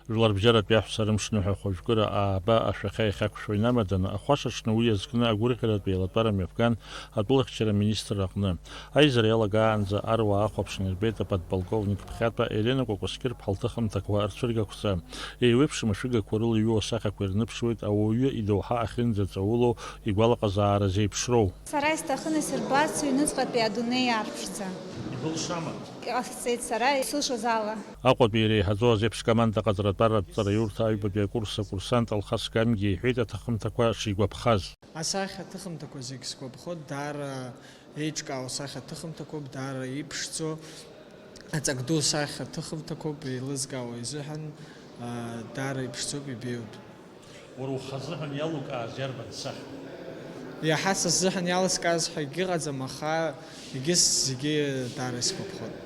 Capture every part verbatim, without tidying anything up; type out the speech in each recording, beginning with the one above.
Жәларбжьаратәи аҳәса рымш ныҳәа хәажәкыра ааба ашәахьа иахьақәшәо инамаданы, ахәашаҽны уи иазкны агәырӷьаратә еилатәара мҩаԥган атәылахьчара аминистрра аҟны. Аизара иалагаанӡа аруаа ахәаԥшны ирбеит аподполковник ԥхьатәа Елена Кәакәасқьыр-ԥҳа лҭыхымҭақәа рцәыргақәҵа. Еиуеиԥшым ашәыгақәа рыла иҩу асахьақәа ирныԥшуеит ауаҩы идоуҳа ахьынӡаҵаулоу, игәалаҟазаара зеиԥшроу. Сара исҭахын исырбарц ҩныҵҟатәи адунеи иаарԥшӡа. Ибылшама? Иҟасҵеит сара исылшоз ала. Аҟәатәи иреиҳаӡоу азеиԥш команда аҟаҵаратәара аҭҵаарадырраҭара аҩбатәи акурс акурсант Алхас Гамгиа иҳәеит аҭыхымҭақәа шигәаԥхаз. Асахьа аҭыхымҭақәа зегь сгәаԥхоит, даара еиҿкаау асахьа аҭыхымҭақәоуп, даара иԥшӡоу, аҵак ду асахьа аҭыхымҭақәоуп, еилызкаауа изыҳәан, аа, даара иԥшӡоуп, ибеиоуп. Уара ухазыҳәан иалукааз иарбан сахьа? Иаҳа са сзыҳәан иалыскааз ҳәа егьыҟаӡам, аха егьыс зегьы даара исгәаԥхоит.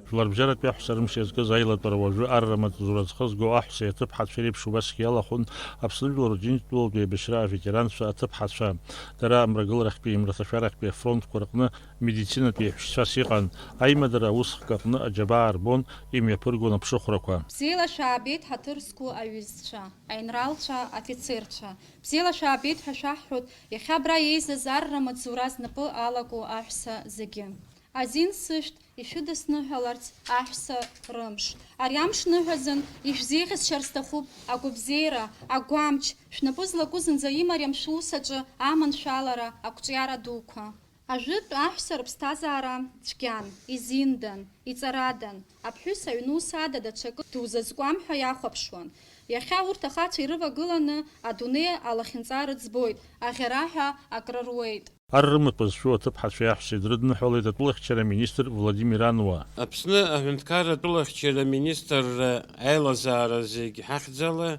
Жәларбжьаратәи аҳәса рымш иазкыз аилатәара уажәы арра маҵзура зхызго аҳәсеи аҭыԥҳацәеи реиԥш убасгьы иалахәын Аԥсны жәлар рџьынџьтәылатәи еибашьра аветеранцәа аҭыԥҳацәа. Дара амрагыларахьтәи, имраҭашәарахьтәи афронтқәа рҟны медицинатәи еиҳәшьцәас иҟан. Аимадара аусхк аҟны аџьабаа рбон, имҩаԥыргон аԥшыхәрақәа. Бзиала шәаабеит, ҳаҭыр зқәу аҩызцәа, аинралцәа, афицерцәа. Бзиала шәаабеит ҳәа шәаҳҳәоит, иахьа абра еизаз арра маҵзура знапы алаку аҳәса зегьы. Азин сышәҭ, ишәыдысныҳәаларц аҳәса рымш. Ари амш ныҳәазын, ишәзеиӷьасшьар сҭахуп агәабзиара, агәамч, шәнапы злаку зынӡа имариам шәус аҿы аманшәалара, ақәҿиара дуқәа. Ажәытә аҳәса рыԥсҭазаара цәгьан, изиндан, иҵарадан. Аԥҳәыс аҩнус ада даҽакы дузазкуам ҳәа иахәаԥшуан. Иахьа урҭ ахацәа ирывагыланы адунеи алахьынҵа рыӡбоит, аӷьараҳәа акрыруеит. Ар рымаҭәа зшәу аҭыԥҳацәеи аҳәсеи дрыдныҳәалеит атәылахьчара аминистр Владимир Ануа. Аԥсны аҳәынҭқарра атәылахьчара аминистрра аилазаара зегь ҳахьӡала,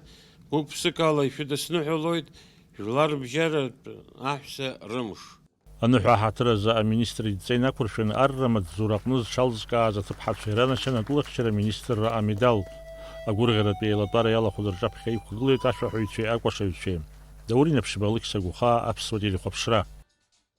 гәык-ԥсыкала ишәыдысныҳәалоит, жәларбжьаратә аҳәса рымш. Аныҳәа аҳаҭыр азы аминистр идҵа инақәыршәаны арра маҵзура аҟны зҽалзкааз аҭыԥҳацәа иранашьан атәылахьчара аминистрра амедал. Агәырӷьаратәи еилатәара иалахәыз рҿаԥхьа иқәгылеит ашәаҳәаҩцәеи акәашаҩцәеи. Даур Инаԥшьба, Алықьса Гәыхаа, Аԥсуа телехәаԥшра.